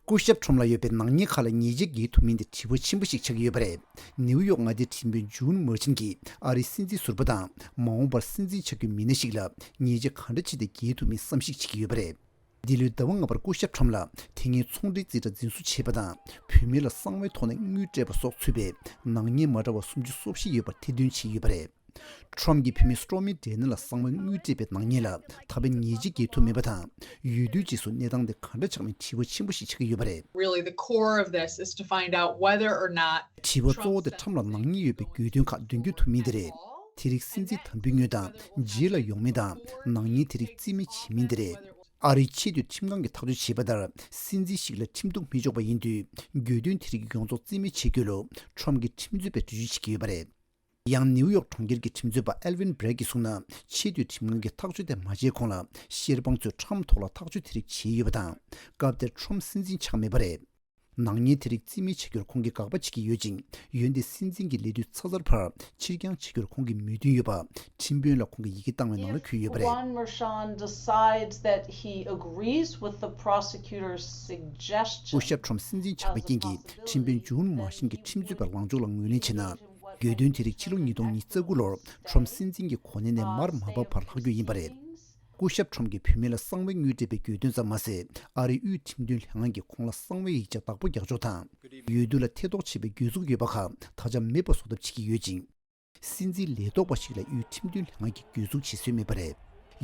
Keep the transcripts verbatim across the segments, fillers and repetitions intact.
སྐུ་ཞབས་ཁྲོམ་ལ་ཡོད་པའི་ནག་ཉེས་ཁག་ལ་ཉེས་ཆད་འགེལ་ཐུབ་མིན་དེ་དྲི་བ་ཆེན་པོ་ཞིག་ཆགས་ཀྱི་ཡོད་པ་རེད། ནེའུ་ཡོག་མངའ་སྡེའི་ཁྲིམས་དཔོན་ཇོན་མར་ཆིན་གྱིས་ཨ་རིའི་སྲིད་འཛིན་ཟུར་པ་དང་མ་འོངས་པར་སྲིད་འཛིན་ཆགས་རྒྱུ་མི་སྣ་ཞིག་ལ་ཉེས་ཆད་ག་འདྲ་བྱས་ཏེ་འགེལ་ཐུབ་མིན་བསམ་གཞིག་བྱེད་ཀྱི་ཡོད་པ་རེད། འདི་ལོའི་ཟླ་བ་ལྔ་པར་སྐུ་ཞབས་ཁྲོམ་ལ་དེ་སྔའི་ཚོང་འབྲེལ་རྩིས་ཁྲ་འཛིན་བཟུང་བྱས་པ་དང་། བུད་མེད་ལ་གསང་བའི་ཐོག་ནས་དངུལ་སྤྲད་པ་སོགས་ཚུད་པའི་ནག་ཉེས་མ་འདྲ་བ་སུམ་ཅུ་སོ་བཞི་ཡོད་པར་ཐེར་འདོན་བྱས་ཡོད་པ་རེད། ཁྲོམ་གྱི་བུད་མེད་སྟོར་མི་ཌེ་ནི་ལ་གསང་བའི་དངུལ་སྤྲད་པའི་ནག་ཉེས་ལ་ད་ཕན་ཉེས་ཆད་འགེལ་ཐུབ་མེད་པ་དང་། ཡུལ་དུས་རྗེས་སུ་གནས་སྟངས་དེ་ག་འདྲ་ཆགས་མིན་དྲི་བ་ཆེན་པོ་ཞིག་ཆགས་ཀྱི་ཡོད་པ་རེད། Really, the core of this is to find out whether or not དྲི་བ་གཙོ་བོ་དེ་ཁྲོམ་ལ་ནག་ཉེས་ཡོད་པའི་གྱོད་དོན་ཁག་འདོན་རྒྱུ་ཐུབ་མིན་དེ་རེད། དེ་རིགས་སྲིད་འཛིན་དམ་འབུལ་དངུལ་དང་རྗེས་ལ་ཡོང་མིན་དང་ནག་ཉེས་དེ་རིགས་རྩིས་མེད་བྱེད་མིན་དེ་རེད། ཨ་རིའི་ཆེས་མཐོའི་ཁྲིམས་ཁང་གིས་ཐག་གཅོད་བྱས་པ་ལྟར་སྲིད་འཛིན་ཞིག་ལ་ཁྲིམས་གཏུག་མི་ཆོག་པ་ཡིན་དུས་གྱོད་དོན་དེ་རིགས་ཡོངས་རྫོགས་རྩིས་མེད་བྱེད་དགོས་ལུགས་ཁྲོམ་གྱི་ཁྲིམས་རྩོད་པས་འགྲེལ་བརྗོད་བྱེད་ཀྱི་ཡོད་པ་རེད། ཡང་ནེའུ་ཡོག་གྲོང་ཁྱེར་གྱི་ཁྲིམས་རྩོད་པ་ཨེལ་ཝིན་བྷི་རེག་གིས་གསུངས་ན། ཆེས་མཐོའི་ཁྲིམས་ཁང་གིས་ཐག་གཅོད་དེ་མ་བྱས་གོང་ལ་ཤེར་དབང་ཚོས་ཁྲོམ་ཐོག་ལ་ཐག་གཅོད་དེ་རིགས་བྱས་ཡོད་པ་དང་། སྐབས་དེར་ཁྲོམ་སྲིད་འཛིན་ཆགས་མེད་པ་རེད། ནག་ཉེས་དེ་རིགས་རྩིས་མེད་བྱ་རྒྱུར་ཁོང་གིས་དགག་པ་བྱེད་ཀྱི་ཡོད་ཅིང་། འོན་ཏེ་སྲིད་འཛིན་གྱི་ལས་དུས་ཚར་ཚར་བར་ཕྱིར་འགྱངས་བྱ་རྒྱུར་ཁོང་གིས་མོས་མཐུན་ཡོད་པ་ཁྲིམས་དཔོན་ལ་ཁོང་གིས་ཡི་གེ་བཏང་བའི་ནང་ལ་འཁོད་ཡོད་པ་རེད། If Juan Merchan decides that he agrees with the prosecutor's suggestion སྐུ་ཞབས་ཁྲོམ་སྲིད་འཛིན་ཆགས་པའི་རྐྱེན་གྱིས་ཁྲིམས་དཔོན་ཇོན་མར་ཆིན་གྱི་ཁྲིམས་རྩོད་པའི་ལངས་ཕྱོགས་ལ་ངོས་ལེན་བྱས་ན། གྱོད་དོན་དེ་རིགས་ཕྱི་ལོ་ཉིས་སྟོང་ཉི་ཤུ་རྩ་དགུ་ལོར་ཁྲོམ་སྲིད་འཛིན་གྱི་གོ་གནས་ནས་མར་མ་བབས་བར་ལྷག་རྒྱུ་ཡིན་པ་རེད། སྐུ་ཞབས་ཁྲོམ་གྱིས་བུད་མེད་ལ་གསང་བའི་དངུལ་སྤྲད་པའི་གྱོད་དོན་ཙམ་མ་ཟད། ཨ་རིའི་དབུས་ཁྲིམས་དོན་ལྷན་ཁང་གིས་ཁོང་ལ་གསང་བའི་ཡིག་ཆ་བདག་པོ་རྒྱག་ཕྱོགས་དང་། འོས་བསྡུ་ལ་ཐེ་གཏོགས་བྱས་པའི་གྱོད་འཛུགས་ཡོད་པ་ཁག་ད་ཆ་མེད་པ་བཟོ་ཐབས་བྱེད་ཀྱི་ཡོད་ཅིང་། སྲིད་འཛིན་ལས་ཐོག་པ་ཞིག་ལ་དབུས་ཁྲིམས་དོན་ལྷན་ཁང་གིས་གྱོད་འཛུགས་བྱེད་སྲོལ་མེད་པ་རེད།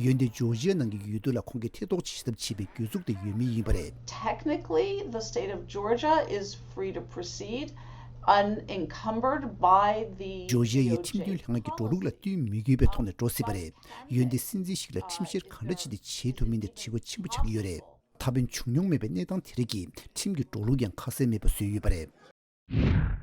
འོན་ཏེ་ཇོར་ཇི་ཡ་ནང་གི་འོས་བསྡུ་ལ་ཁོང་གིས་ཐེ་གཏོགས་བྱེད་ཐབས་བྱས་པའི་གྱོད་འཛུགས་དེ་ཡོད་མུས་ཡིན་པ་རེད། Technically, the state of Georgia is free to proceed unencumbered by the ཇོར་ཇི་ཡའི་ཁྲིམས་དོན་ལྷན་ཁང་གི་འགྲོ་ལུགས་ལ་བསྟུན་མི་དགོས་པའི་ཐོག་ནས་འགྲོ་སྲིད་པ་རེད། འོན་ཏེ་སྲིད་འཛིན་ཞིག་ལ་ཁྲིམས་བཤེར་ག་འདྲ་བྱས་ཏེ་བྱེད་ཐུབ་མིན་དེ་དྲི་བ་ཆེན་པོ་ཆགས་ཀྱི་ཡོད་རེད། ད་ཕན་བྱུང་མྱོང་མེད་པའི་གནས་སྟངས་དེ་རིགས་ཀྱིས་ཁྲིམས་ཀྱི་འགྲོ་ལུགས་ཀྱང་ཁ་གསལ་མེད་པ་བཟོས་ཡོད་པ་རེད།